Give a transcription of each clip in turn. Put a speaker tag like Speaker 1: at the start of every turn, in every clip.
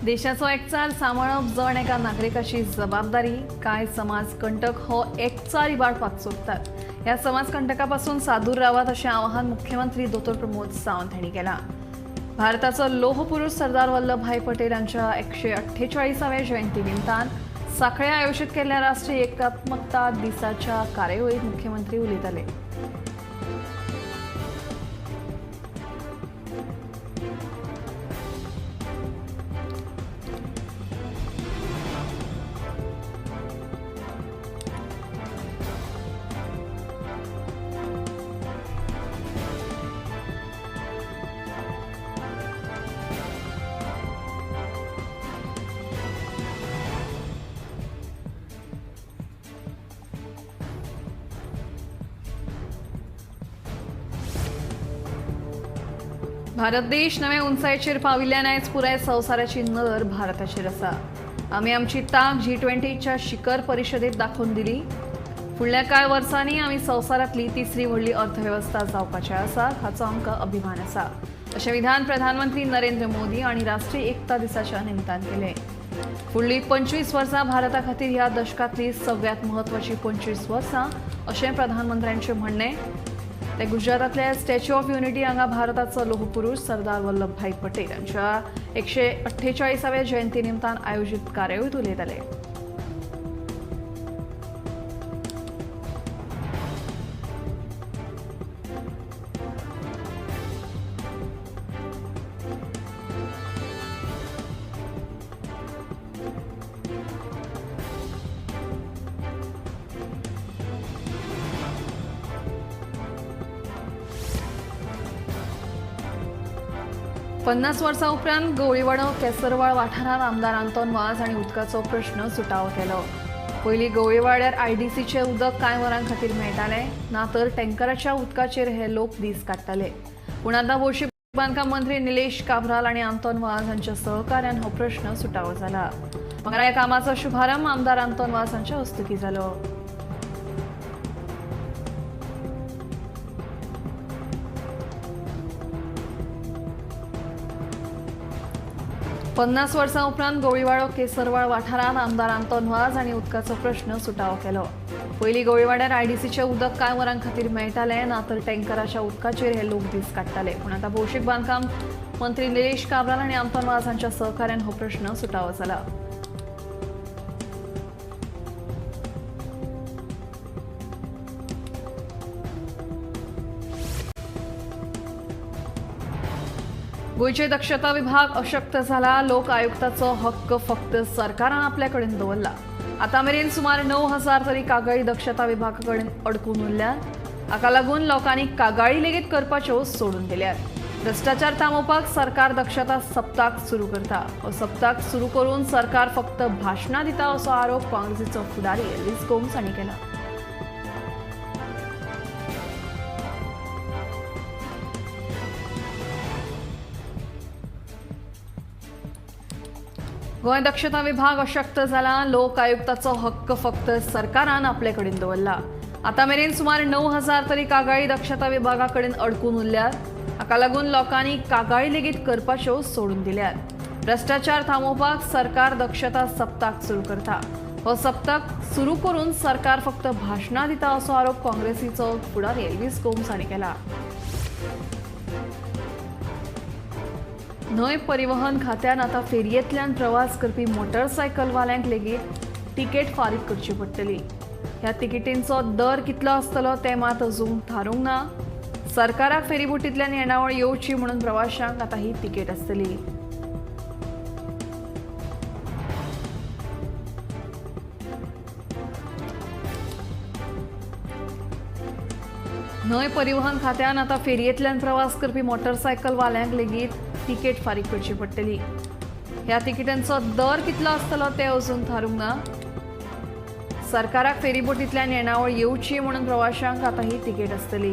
Speaker 1: देशाचो एकचार सांबाळप जण एका नागरिकाची जबाबदारी। कांय समाजकंटक हो एकचार इबाडपाक सोदतात। ह्या समाजकंटकापासून सादूर रावात अशें आवाहन मुख्यमंत्री दोतोर प्रमोद सावंत हांणी केलां। भारताचो लोहपुरुष सरदार वल्लभभाई पटेल हांच्या 148व्या जयंती निमतान सांखळे आयोजित केल्ल्या राष्ट्रीय एकात्मकता दिसाच्या कार्यावळीत मुख्यमंत्री उलयताले। भारत देश नवे उंचायेचेर पाविल्ल्यान आयज पुराय संवसाराची नदर भारताचेर आसा। आमी आमची तांक G20च्या शिखर परिशदेत दाखोवन दिली। फुडल्या कांय वर्सांनी आमी संवसारांतली तिसरी व्हडली अर्थवेवस्था जावपाचे आसा हाचो आमकां अभिमान आसा अशें विधान प्रधानमंत्री नरेंद्र मोदी आनी राष्ट्रीय एकता दिसाच्या निमतान केलें। फुडली 25 वर्सां भारता खातीर ह्या दशकांतली सगळ्यांत म्हत्वाची 25 वर्सां अशें प्रधानमंत्र्यांचें म्हणणें। ते गुजरातांतल्या स्टॅच्यू ऑफ युनिटी हांगा भारताचो लोहपुरुष सरदार वल्लभभाई पटेल हांच्या 148व्या जयंती निमतान आयोजित कार्यावळीत उलयताले। पन्नास वर्सां उपरांत गवळीवाडो केसरवाळ वाठारांत आमदार आंतोन वाज हांणी उदकाचो प्रश्न सुटावो केलो। पयलीं गवळीवाड्यार आयडीसीचें उदक कांय वरां खातीर मेळटालें, ना तर टँकराच्या उदकाचेर हे लोक दीस काडटाले। पूण आतां भौशीक बांदकाम मंत्री निलेश काब्राल आनी आंतोन वाज हांच्या सहकार्यान हो प्रश्न सुटावो जाला। मंगळारा ह्या कामाचो शुभारंभ आमदार आंतोन वाज हांच्या हस्तुकीं जालो। पन्नास वर्सां उपरांत गवळीवाडो केसरवाळ वाठारांत आमदार आंतोन वाज हांणी उदकाचो प्रश्न सुटावो केलो। पयलीं गवळीवाड्यार आयडीसीचें उदक कांय वरां खातीर मेळटालें, ना तर टँकराच्या उदकाचेर हे लोक दीस काडटाले। पूण आतां भौशीक बांदकाम मंत्री निलेश काब्राल आनी आंतोन वाज हांच्या सहकार्यान हो प्रश्न सुटावो जाला। गोंयचे दक्षता विभाग अशक्त जाला। लोक आयुक्ताचो हक्क फक्त सरकारान आपल्या कडेन दवरला। आतां मेरेन सुमार 9000 तरी कागाळी दक्षता विभागा कडेन अडकून उरल्यात। हाका लागून लोकांनी कागाळी लेगीत करपाच्यो सोडून दिल्यात। भ्रश्टाचार थांबोवपाक सरकार दक्षता सप्ताक सुरू करता। हो सप्ताक सुरू करून सरकार फक्त भाशणां दिता असो आरोप काँग्रेसीचो फुडारी एल्विस गोम्स हांणी केला। गोंय दक्षता विभाग अशक्त जाला। लोक आयुक्ताचो हक्क फक्त सरकारान आपले कडेन दवरला। आतां मेरेन सुमार 9000 तरी कागाळी दक्षता विभागा कडेन अडकून उरल्यात। हाका लागून लोकांनी कागाळी लेगीत करपाच्यो सोडून दिल्यात। भ्रश्टाचार थांबोवपाक सरकार दक्षता सप्ताक सुरू करता। हो सप्ताक सुरू करून सरकार फक्त भाशणां दिता असो आरोप काँग्रेसीचो फुडारी एल्विस गोम्स हांणी केला। न्हंय परिवहन खात्यान आतां फेरयेंतल्यान प्रवास करपी मोटरसायकलवाल्यांक लेगीत तिकेट फारीक करची पडटली। ह्या तिकेटींचो दर कितलो आसतलो तें मात अजून थारूंक ना। सरकाराक फेरीबोटींतल्यान येणावळ येवची म्हणून प्रवाशांक आतां ही तिकेट आसतली। न्हंय परिवहन खात्यान आतां फेरयेंतल्यान प्रवास करपी मोटरसायकलवाल्यांक लेगीत तिकेट फारीक करची पडटली। ह्या तिकेटांचो दर कितलो आसतलो तें अजून थारूंक ना। सरकाराक फेरीबोटींतल्यान येणावळ येवची म्हणून प्रवाशांक आतां ही तिकेट आसतली।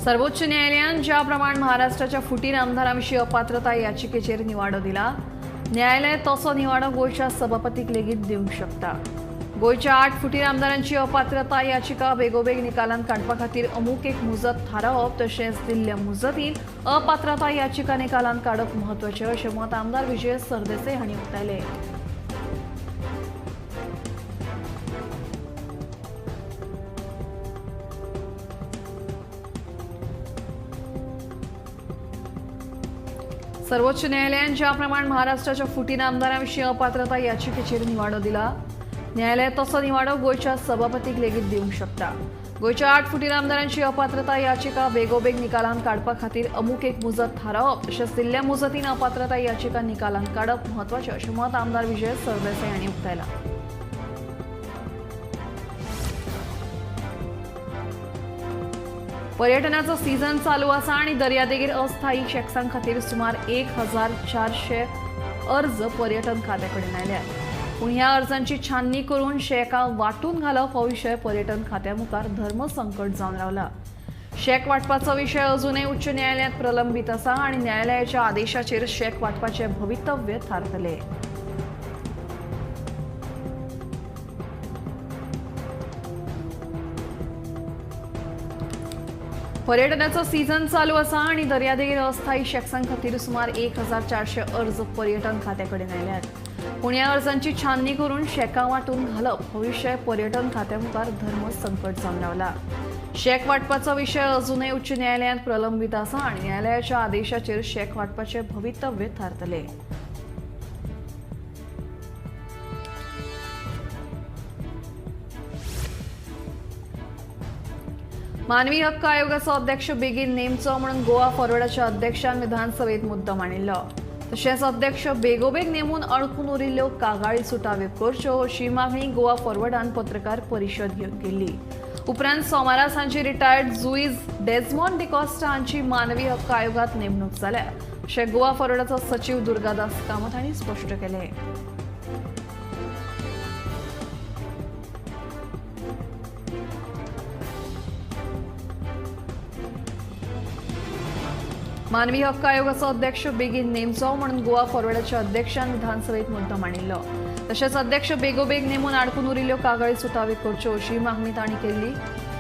Speaker 1: सर्वोच्च न्यायालयान ज्या प्रमाण महाराष्ट्राच्या फुटीर आमदारां विशीं अपात्रता याचिकेचेर निवाडो दिला, न्यायालय तसो निवाडो गोंयच्या सभापतीक लेगीत दिवंक शकता। गोंयच्या 8 फुटीर आमदारांची अपात्रता याचिका बेगोबेग निकालांत काडपा खातीर अमूक एक मुजत थारावप तशेंच दिल्ल्या मुजतीन अपात्रता याचिका निकालांत काडप म्हत्वाचें अशें मत आमदार विजय सरदेसाय हांणी उक्तायलें। सर्वोच्च न्यायालयान ज्या प्रमाण महाराष्ट्राच्या फुटीर आमदारां विशीं अपात्रता याचिकेचेर निवाडो दिला, न्यायालय तसो निवाडो गोंयच्या सभापतीक लेगीत दिवंक शकता। गोंयच्या 8 फुटीर आमदारांची अपात्रता याचिका बेगोबेग निकालांत काडपा खातीर अमूक एक मुजत थारावप तशेंच दिल्ल्या मुजतीन अपात्रता याचिका निकालांत काडप म्हत्वाचें अशें मत आमदार विजय सरदेसाय हांणी उक्तायलां। पर्यटनाचो सीझन चालू आसा आनी दर्यादेगेर अस्थायी शॅक्सां खातीर सुमार 1400 अर्ज पर्यटन खात्या कडेन आयल्यात। पूण ह्या अर्जांची छाननी करून शॅकां वांटून घालप हो विशय पर्यटन खात्या मुखार धर्मसंकट जावन रावला। शॅक वांटपाचो विशय अजूनय उच्च न्यायालयांत प्रलंबीत आसा आनी न्यायालयाच्या आदेशाचेर शॅक वांटपाचें भवितव्य थारतलें। पर्यटनाचो सीझन चालू आसा आनी दर्यादेगेर अस्थायी शॅक्सां खातीर सुमार 1400 अर्ज पर्यटन खात्या कडेन आयल्यात। पूण ह्या अर्जांची छाननी करून शॅकां वांटून घालप हो विशय पर्यटन खात्या मुखार धर्मसंकट जावन रावला। शॅक वांटपाचो विशय अजूनय उच्च न्यायालयांत प्रलंबीत आसा आनी न्यायालयाच्या आदेशाचेर शॅक वांटपाचें भवितव्य थारतलें। मानवी हक्क आयोगाचो अध्यक्ष बेगीन नेमचो म्हणून गोवा फॉरवर्डाच्या अध्यक्षान विधानसभेत मुद्दो मांडिल्लो। तशेंच अध्यक्ष बेगोबेग नेमून अडकून उरिल्ल्यो कागाळी सुटाव्यो करच्यो अशी मागणी गोवा फॉरवर्डान पत्रकार परिशद घेवन केल्ली। उपरांत सोमारा सांजे रिटायर्ड जुईज डेझमॉन्ड डिकॉस्टा हांची मानवी हक्क आयोगात नेमणूक जाल्या अशें गोवा फॉरवर्डाचो सचीव दुर्गादास कामत हांणी स्पश्ट केलें। मानवी हक्क आयोगाचो अध्यक्ष बेगीन नेमचो म्हणून गोवा फॉरवर्डाच्या अध्यक्षान विधानसभेत मुद्दो मांडिल्लो। तशेंच अध्यक्ष बेगोबेग नेमून अडकून उरिल्ल्यो कागाळी सुटाव्यो करच्यो अशी मागणी तांणी केल्ली।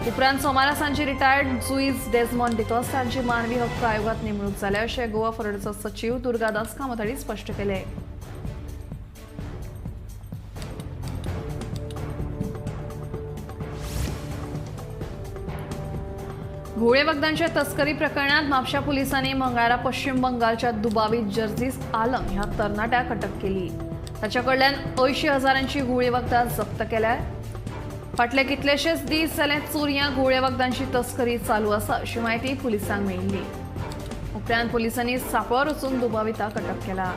Speaker 1: उपरांत सोमारा सांजे रिटायर्ड जुईज डेझमॉन्ड डिकॉस्टा हांची मानवी हक्क आयोगात नेमणूक जाल्या अशें गोवा फॉरवर्डाचो सचीव दुर्गादास कामत हांणी स्पश्ट केलें। घोळे वखदांच्या तस्करी प्रकरणात म्हापशा पुलिसांनी मंगळारा पश्चिम बंगालच्या दुबावीत जर्जीस आलम ह्या तरणाट्याक अटक केली। ताच्या कडल्यान 80,000 घोळे वखदां जप्त केल्या। फाटले कितलेशेच दीस जाले चोरयां घोळे वखदांची तस्करी चालू आसा अशी म्हायती पुलिसांक मेळिल्ली। उपरांत पुलिसांनी सांपळार वचून दुबाविताक अटक केला।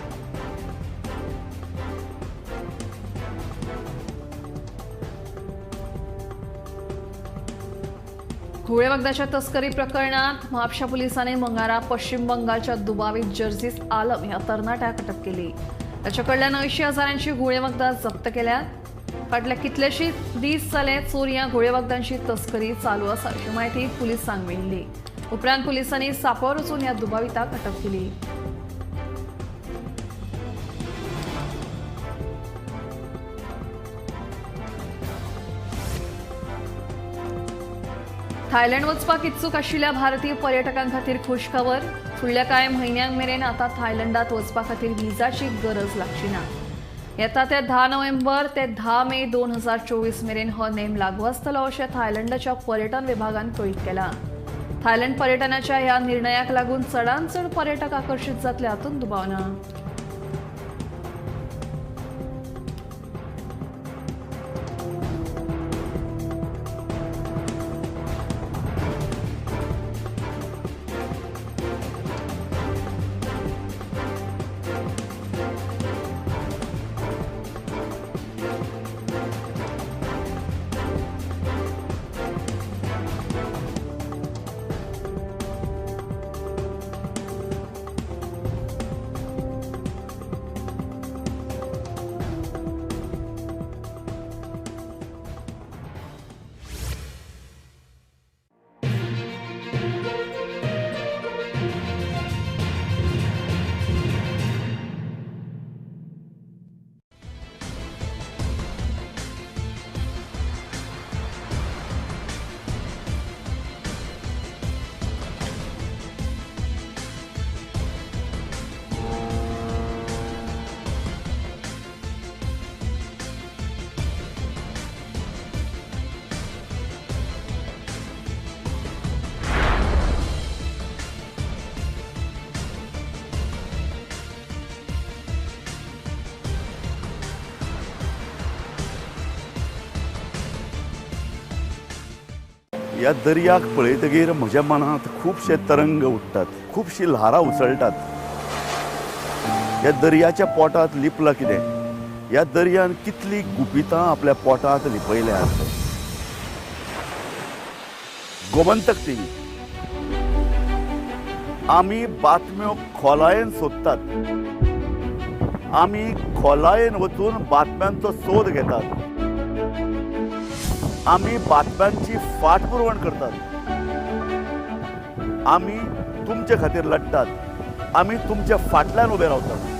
Speaker 1: घोळे वखदाच्या तस्करी प्रकरणात म्हापशा पुलिसांनी मंगळारा पश्चिम बंगालच्या दुबावीत जर्जीस आलम ह्या तरणाट्याक अटक केली। ताच्या कडल्यान 80,000 घोळे वखदां जप्त केल्यात। फाटले कितलेशे दीस जाले चोरयां घोळे वखदांची तस्करी चालू आसा अशी म्हायती पुलिसांक मेळिल्ली। उपरांत पुलिसांनी सांपळार वचून ह्या दुबाविताक अटक केली। थायलंड वचपाक इत्सूक आशिल्ल्या भारतीय पर्यटकां खातीर खुशखबर। फुडल्या कांय म्हयन्यांक मेरेन आतां थायलंडात वचपा खातीर व्हिसाची गरज लागची ना। येता ते 10 नोव्हेंबर ते 10 मे 2024 मेरेन हो नेम लागू आसतलो अशें थायलंडाच्या पर्यटन विभागान कळीत केलां। थायलंड पर्यटनाच्या ह्या निर्णयाक लागून चडांत चड पर्यटक आकर्शीत जातले हातूंत दुबाव ना।
Speaker 2: ह्या दर्याक पळयतगीर म्हज्या मनांत खुबशे तरंग उठ्ठात, खुबशीं ल्हारां उसळटात. ह्या दर्याच्या पोटांत लिपलां कितें? ह्या दर्यान कितलीं गुपितां आपल्या पोटांत लिपयल्यात. गोमंतक टीव्ही आमी बातम्यो खोलायेन सोदतात, आमी खोलायेन वचून बातम्यांचो सोद घेतात, आमी बातम्यांची फाटपुरवण करतात, आमी तुमचे खातीर लढटात, आमी तुमच्या फाटल्यान उबे रावतात.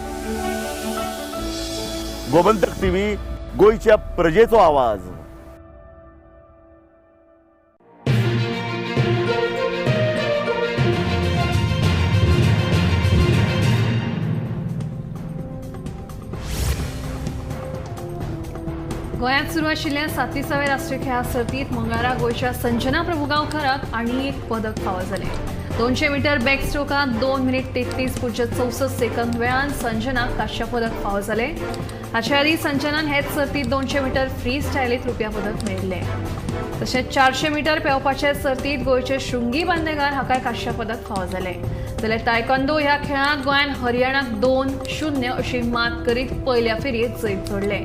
Speaker 2: गोमंतक टीव्ही, गोंयच्या प्रजेचो आवाज.
Speaker 1: गोंयांत सुरू आशिल्ल्या 37व्या राष्ट्रीय खेळां सर्तींत मंगळारा गोंयच्या संजना प्रभुगांवकाराक आनी एक पदक फावो जालें. 200 मिटर बॅक स्ट्रोकांत 2 मिनीट 33.64 सेकंद वेळान संजनाक कांश्या पदक फावो जालें. हाचे आदीं संजनान हेच सर्तींत 200 मिटर फ्री स्टायलींत रुप्या पदक मेळिल्लें. तशेंच 400 मिटर पेंवपाचे सर्तींत गोंयचे शृंगी बांदेकार हाकाय कांश्या पदक फावो जालें. जाल्यार तायकांदो ह्या खेळांत गोंयान हरियाणाक 2-0 अशी मात करीत पयल्या फेरयेंत जैत जोडलें.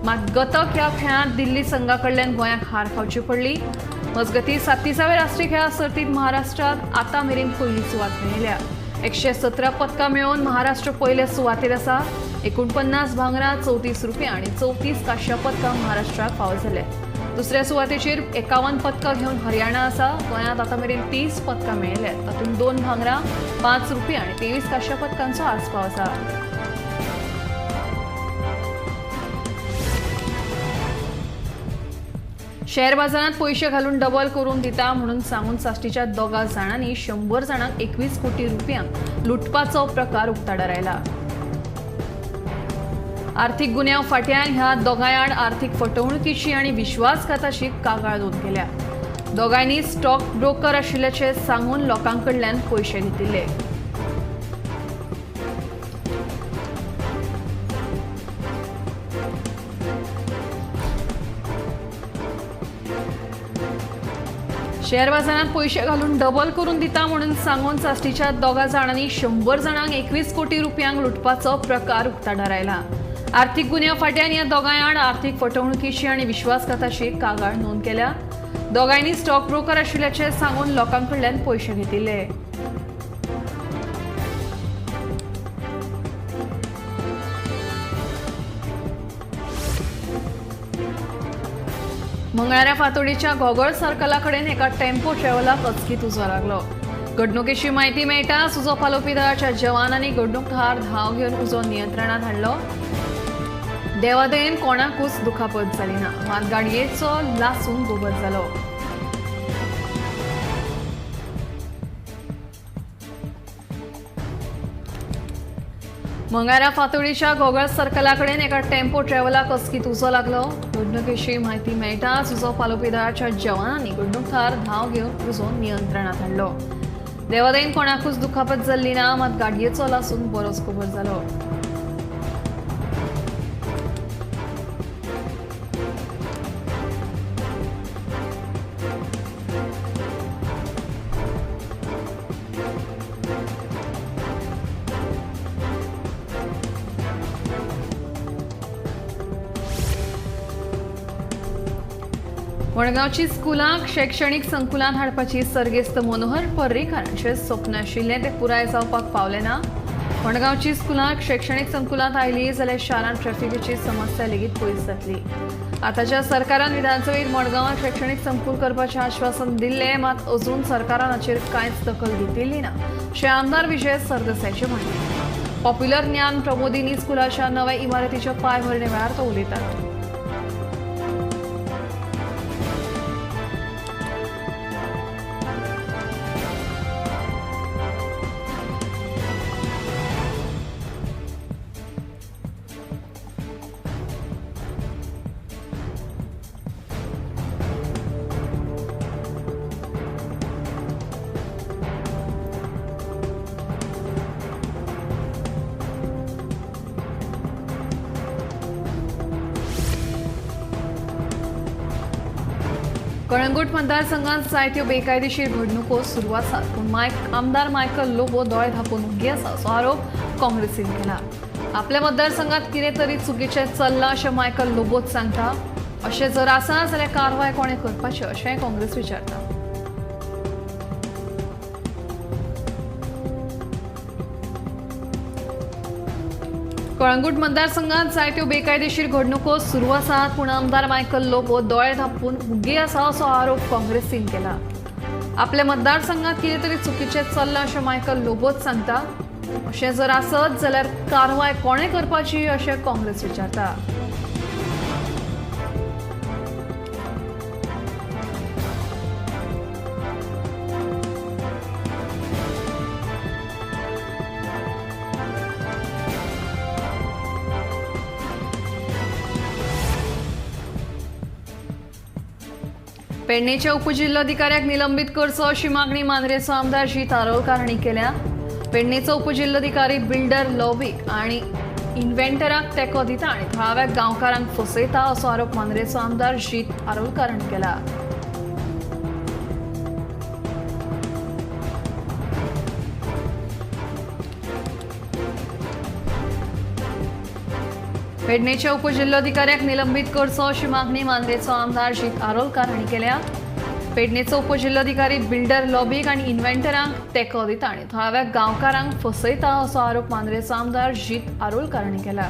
Speaker 1: मात गतक ह्या खेळांत दिल्ली संघा कडल्यान गोंयाक हार खावची पडली. मजगतीं 37व्या राष्ट्रीय खेळां सर्तींत महाराष्ट्रात आतां मेरेन पयली सुवात मेळयल्या. 117 पदकां मेळोवन महाराष्ट्र पयले सुवातेर आसा. 49 भांगरां, 34 रुपया आनी 34 कांश्या पदकां महाराष्ट्राक फावो जाले. दुसऱ्या सुवातेचेर 51 पदकां घेवन हरियाणा आसा. गोंयांत आतां मेरेन 30 पदकां मेळयल्यात. तातूंत 2 भांगरां, 5 रुपया आनी 23 कांश्या पदकांचो आस्पाव आसा. शेअर बाजारांत पयशे घालून डबल करून दिता म्हणून सांगून साश्टीच्या 2 जाणांनी 100 जाणांक 21 कोटी रुपयांक लुटपाचो प्रकार उक्ताडार आयला. आर्थिक गुन्यांव फाट्यान ह्या दोगांय आड आर्थिक फटवणुकीची आनी विश्वासघाताची कागाळ नोंद केल्या. दोगांयनी स्टॉक ब्रोकर आशिल्ल्याचें सांगून लोकां कडल्यान पयशे घेतिल्ले. शेअर बाजारांत पयशे घालून डबल करून दिता म्हणून सांगून साश्टीच्या 2 जाणांनी 100 जाणांक 21 कोटी रुपयांक लुटपाचो प्रकार उक्ताडार आयला. आर्थिक गुन्यांव फाट्यान ह्या दोगांय आड आर्थिक फटवणुकीची आनी विश्वासघाताची कागाळ नोंद केल्या. दोगांयनी स्टॉक ब्रोकर आशिल्ल्याचें सांगून लोकां कडल्यान पयशे घेतिल्ले. मंगळारा फातोडीच्या घोगळ सर्कला कडेन एका टेम्पो ट्रॅव्हलाक अचकीत उजो लागलो. घडणुकेची म्हायती मेळटाच उजो पालोवपी दळाच्या जवानांनी घडणूक थळार धांव घेवन उजो नियंत्रणांत हाडलो. देवादयेन कोणाकूच दुखापत जाली ना, मात गाडयेचो लासून गोबर जालो. मंगळारा फातोडीच्या घोगळ सर्कला कडेन एका टेम्पो ट्रॅव्हलाक अचकीत उजो लागलो. घडणुकेची म्हायती मेळटाच उजो पालोवपी दळाच्या जवानांनी घडणूक थळार धांव घेवन उजो नियंत्रणांत हाडलो. देवादयेन कोणाकूच दुखापत जाल्ली ना, मात गाडयेचो लासून बरोच गोबर जालो. मडगांवची स्कुलांक शैक्षणीक संकुलांत हाडपाची सर्गेस्त मनोहर पर्रीकार हांचें स्वप्न आशिल्लें तें पुराय जावपाक पावलें ना. मडगांवची स्कुलांक शैक्षणीक संकुलांत आयली जाल्यार शारांत ट्रॅफिकेची समस्या लेगीत पयस जातली. आतांच्या सरकारान विधानसभेत मडगांवांत शैक्षणीक संकुल करपाचें आश्वासन दिल्लें, मात अजून सरकारान हाचेर कांयच दखल घेतिल्ली ना अशें आमदार विजय सरदेसायाचें म्हणणें. पॉप्युलर ज्ञान प्रबोधिनी स्कुलाच्या नव्या इमारतीच्या पांयभरणे वेळार तो उलयतालो. कळंगूट मतदारसंघात जायत्यो बेकायदेशीर घडणुको सुरू आसात, पूण आमदार मायकल लोबो दोळे धांपून उगी आसा असो आरोप काँग्रेसीन केला। आपल्या मतदारसंघात कितें तरी चुकीचें चल्लां अशें मायकल लोबोच सांगता। अशें जर आसा जाल्यार कारवाय कोणें करपाची अशेंय काँग्रेस विचारता। कळंगूट मतदारसंघात जायत्यो बेकायदेशीर घडणुको सुरू आसात, पूण आमदार मायकल लोबो दोळे धांपून उगी आसा असो आरोप काँग्रेसीन केला। आपल्या मतदारसंघात कितें तरी चुकीचें चल्लां अशें मायकल लोबोच सांगता। अशें जर आसत जाल्यार कारवाय कोणें करपाची अशें काँग्रेस विचारता। पेडणेच्या उपजिल्होधिकाऱ्याक निलंबित करचो अशी मागणी मांद्रेचो आमदार जीत आरोलकार हांणी केल्या। पेडणेचो उपजिल्होधिकारी बिल्डर लॉबीक आनी इन्व्हेंटराक तेंको दिता आनी थळाव्या गांवकारांक फसयता असो आरोप मांद्रेचो आमदार जीत आरोलकार हांणी केला। पेडणेच्या उपजिल्होधिकाऱ्याक निलंबित करचो अशी मागणी मांद्रेचो आमदार जीत आरोलकार हांणी केल्या। पेडणेचो उपजिल्होधिकारी बिल्डर लॉबीक आनी इन्व्हेंटरांक तेंको दिता आनी थळाव्या गांवकारांक फसयता असो आरोप मांद्रेचो आमदार जीत आरोलकार हांणी केला।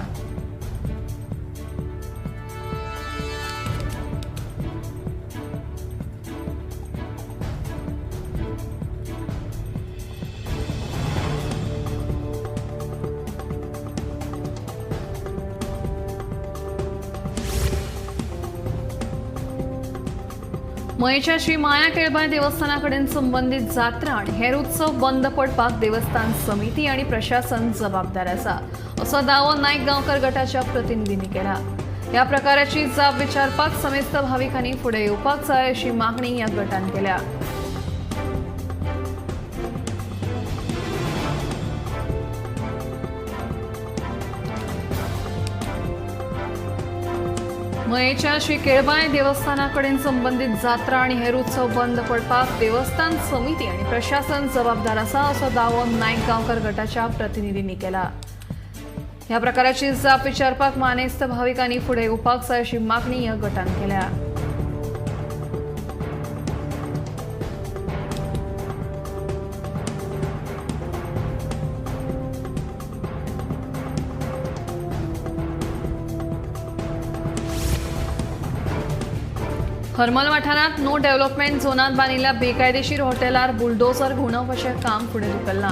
Speaker 1: मयेच्या श्री माया केळबाय देवस्थाना कडेन संबंदीत जात्रा आनी हेर उत्सव बंद पडपाक देवस्थान समिती आनी प्रशासन जबाबदार आसा असो दावो नायक गांवकर गटाच्या प्रतिनिधींनी केला। ह्या प्रकाराची जाब विचारपाक समेस्त भाविकांनी फुडें येवपाक जाय अशी मागणी ह्या गटान केल्या। मयेच्या श्री केळबाय देवस्थाना कडेन संबंदीत जात्रा आनी हेर उत्सव बंद पडपाक देवस्थान समिती आनी प्रशासन जबाबदार आसा असो दावो नायक गांवकर गटाच्या प्रतिनिधींनी केला। ह्या प्रकाराची जाप विचारपाक मानेस्त भाविकांनी फुडें येवपाक जाय अशी मागणी ह्या गटान केल्या। हरमल वाठारांत नो डेव्हलपमेंट झोनांत बांदिल्ल्या बेकायदेशीर हॉटेलार बुलडोझर घुंवप अशें काम फुडें धुकल्लां।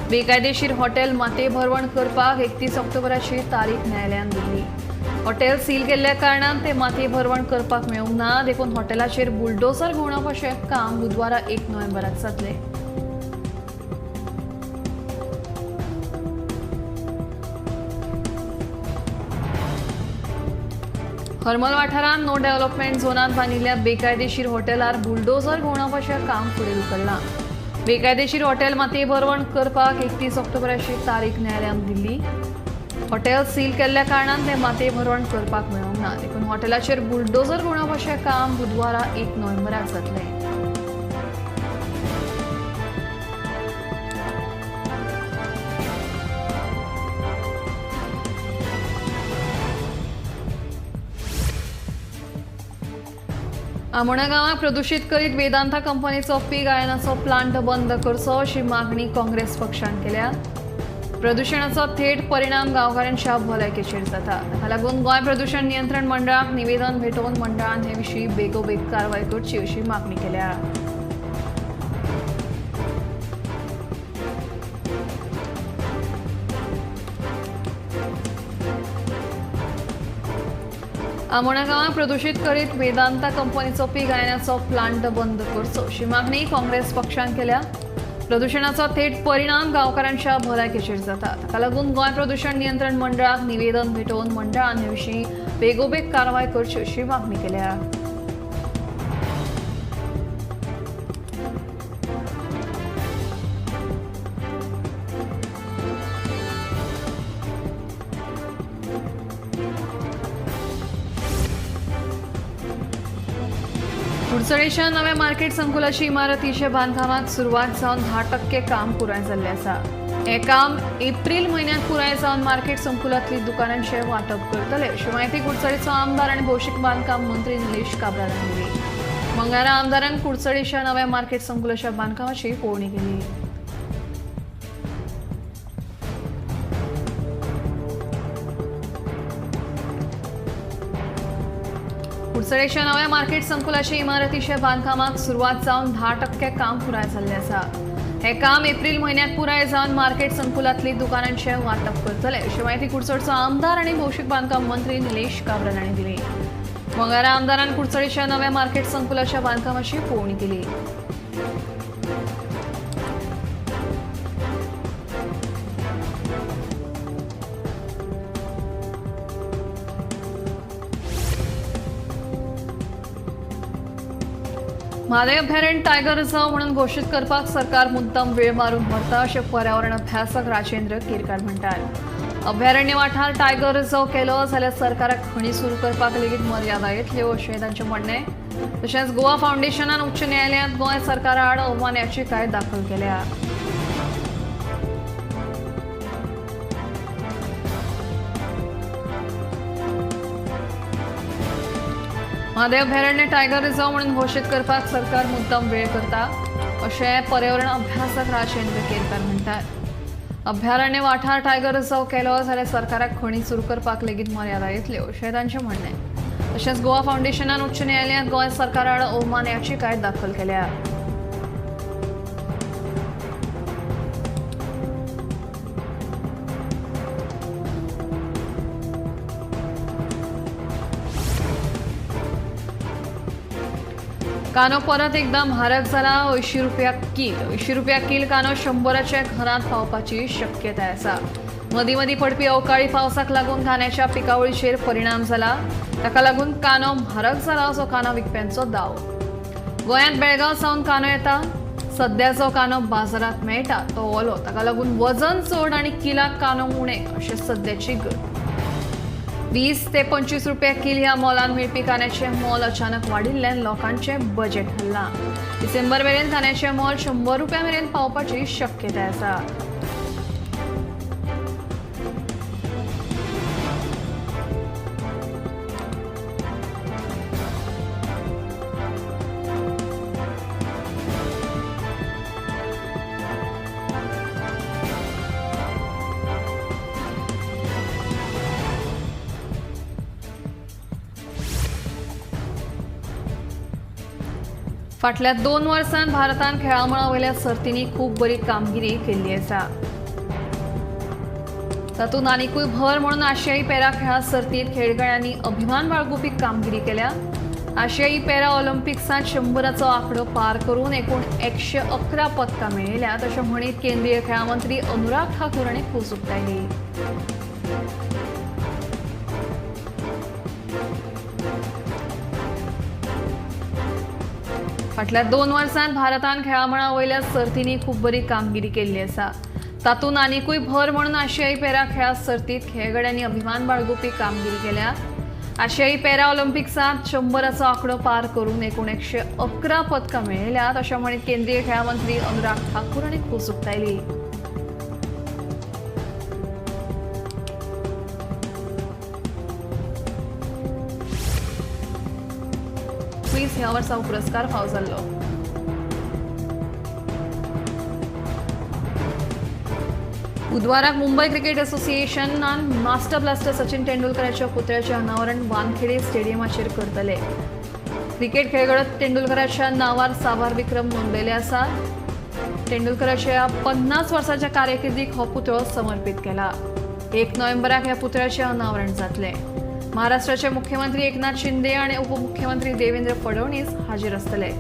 Speaker 1: बेकायदेशीर हॉटेल मातये भरवण करपाक 31 ऑक्टोबराची तारीख न्यायालयान दिल्ली। हॉटेल सील केल्ल्या कारणान ते मातये भरवण करपाक मेळूंक ना, देखून हॉटेलाचेर बुलडोझर घुंवप अशें काम बुधवारा 1 नोव्हेंबराक जातलें। हरमल वाठारांत नो डेव्हलपमेंट झोनांत बांदिल्ल्या बेकायदेशीर हॉटेलार बुलडोझर घुंवप अशें काम फुडें धुकल्लां। बेकायदेशीर हॉटेल मातये भरवण करपाक 31 ऑक्टोबराची तारीख न्यायालयान दिल्ली। हॉटेल सील केल्ल्या कारणान ते मातये भरवण करपाक मेळूंक ना, देखून हॉटेलाचेर बुलडोझर घुंवप अशें काम बुधवारा 1 नोव्हेंबराक जातलें। आमोणा गांवाक प्रदूषित करीत वेदांता कंपनीचो पीक आयनाचो प्लांट बंद करचो अशी मागणी काँग्रेस पक्षान केल्या। प्रदूषणाचो थेट परिणाम गांवकारांच्या भलायकेचेर जाता। ताका लागून गोंय प्रदूषण नियंत्रण मंडळाक निवेदन भेटोवन मंडळान हे विशीं बेगोबेग कारवाय करची अशी मागणी केल्या। आमोणा गांवाक प्रदूषित करीत वेदांता कंपनीचो पीक आयनाचो प्लांट बंद करचो अशी मागणी काँग्रेस पक्षान केल्या। प्रदूषणाचो थेट परिणाम गांवकारांच्या भलायकेचेर जाता। ताका लागून गोंय प्रदूषण नियंत्रण मंडळाक निवेदन भेटोवन मंडळान हे विशीं बेगोबेग कारवाय करची अशी मागणी केल्या। कुडचडेच्या नव्या मार्केट संकुलाची इमारतीच्या बांधकामाक सुरवात जावन 10% काम पुराय जाल्लें आसा. हें काम एप्रील म्हयन्यांत पुराय जावन मार्केट संकुलांतली दुकानांचें वांटप करतले अशी म्हायती कुडचडेचो आमदार आनी भौशीक बांदकाम मंत्री निलेश काब्राल हांणी दिली. मंगळारा आमदारान कुडचडेच्या नव्या मार्केट संकुलाच्या बांदकामाची पळोवणी केली. कुडचडेच्या नव्या मार्केट संकुलाच्या इमारतीच्या बांदकामाक सुरवात जावन 10% काम पुराय जाल्लें आसा. हें काम एप्रील म्हयन्यांत पुराय जावन मार्केट संकुलांतली दुकानांचें वांटप करतले अशी म्हायती कुडचडचो आमदार आनी भौशीक बांदकाम मंत्री निलेश काब्राल हांणी दिली. मंगळारा आमदारान कुडचडेच्या नव्या मार्केट संकुलाच्या बांदकामाची पळोवणी केली. म्हादय अभयारण्य टायगर रिझर्व म्हणून घोशीत करपाक सरकार मुद्दम वेळ मारून व्हरता अशें पर्यावरण अभ्यासक राजेंद्र केरकार म्हणटात. अभयारण्य वाठार टायगर रिझर्व केलो जाल्यार सरकाराक खणी सुरू करपाक लेगीत मर्यादा येतल्यो अशें तांचें म्हणणें. तशेंच गोवा फावंडेशनान उच्च न्यायालयांत गोंय सरकारा आड अवमान याचिकाय दाखल केल्या. म्हादय अभयारण्य टायगर रिझर्व म्हणून घोशीत करपाक सरकार मुद्दम वेळ करता अशें पर्यावरण अभ्यासक राजेंद्र केरकार म्हणटात. अभयारण्य वाठार टायगर रिझर्व केलो जाल्यार सरकाराक खणी सुरू करपाक लेगीत मर्यादा येतल्यो अशें तांचें म्हणणें. तशेंच गोवा फावंडेशनान उच्च न्यायालयांत गोंय सरकारा आड अवमान याचिकाय दाखल केल्या. कानो परत एकदा म्हारग जाला. 80 रुपया कील. 80 रुपया कील कानो 100च्या घरांत पावपाची शक्यताय आसा. मदीं मदीं पडपी अवकाळी पावसाक लागून कांद्याच्या पिकावळीचेर परिणाम जाला. ताका लागून कानो म्हारग जाला असो कानो विकप्यांचो दावो. गोंयांत बेळगांव सावन कानो येता. सद्या जो कानो बाजारांत मेळटा तो ओलो. ताका लागून वजन चड आनी किलाक कानो उणें अशें सद्याची गत. 20 ते 25 रुपया कील ह्या मोलान मेळपी कांद्याचें मोल अचानक वाडिल्ल्यान लोकांचें बजेट हल्लां. डिसेंबर मेरेन कांद्याचें मोल 100 रुपया मेरेन पावपाची शक्यताय आसा. फाटल्या 2 वर्सांत भारतान खेळामळा वयल्या सर्तींनी खूब बरी कामगिरी केल्ली आसा. तातूंत आनिकूय भर म्हणून आशियाई पॅरा खेळा सर्तींत खेळगड्यांनी अभिमान बाळगुपी कामगिरी केल्या. आशियाई पॅरा ऑलिम्पिक्सांत 100चो आंकडो पार करून एकूण 111 पदकां मेळयल्यात अशें म्हणीत केंद्रीय खेळां मंत्री अनुराग ठाकूर हांणी खोस उक्तायली. फाटल्या 2 वर्सांत भारतान खेळामळा वयल्या सर्तींनी खूब बरी कामगिरी केल्ली आसा. तातूंत आनिकूय भर म्हणून आशियाई पॅरा खेळा सर्तींत खेळगड्यांनी अभिमान बाळगुपी कामगिरी केल्या. आशियाई पॅरा ऑलिम्पिक्सांत 100चो आंकडो पार करून एकूण 111 पदकां मेळयल्यात अशें म्हणीत केंद्रीय खेळां मंत्री अनुराग ठाकूर हांणी खोस उक्तायली. ह्या वर्सा पुरस्कार फाव जाल्लो. बुधवाराक मुंबय क्रिकेट असोसिएशनान मास्टर ब्लास्टर सचिन तेंडुलकराच्या पुतळ्याचें अनावरण वानखेडे स्टेडियमाचेर करतले. क्रिकेट खेळगडो तेंडुलकराच्या नांवार साबार विक्रम नोंदयले आसात. तेंडुलकराच्या 50 वर्सांच्या कारकिर्दीक हो पुतळो समर्पीत केला. 1 नोव्हेंबराक ह्या पुतळ्याचें अनावरण जातलें. महाराष्ट्राचे मुख्यमंत्री एकनाथ शिंदे आणि उपमुख्यमंत्री देवेंद्र फडणवीस हाजीर आसतले.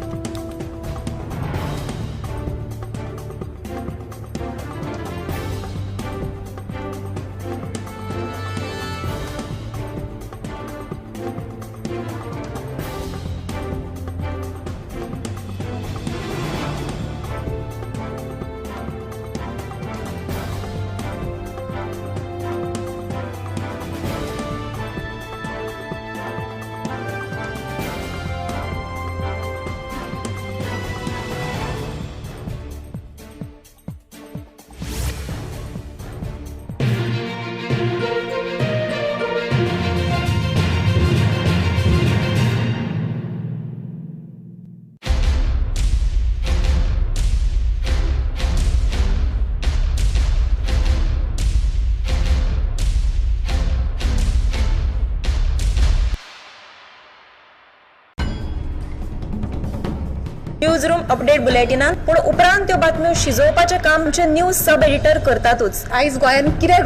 Speaker 3: न्यूज रूम अपडेट बुलेटिनात, पूण उपरांत त्यो बातम्यो शिजोवपाचें काम आमचे न्यूज सब एडिटर करतातूच.
Speaker 4: आयज गोंयांत कितें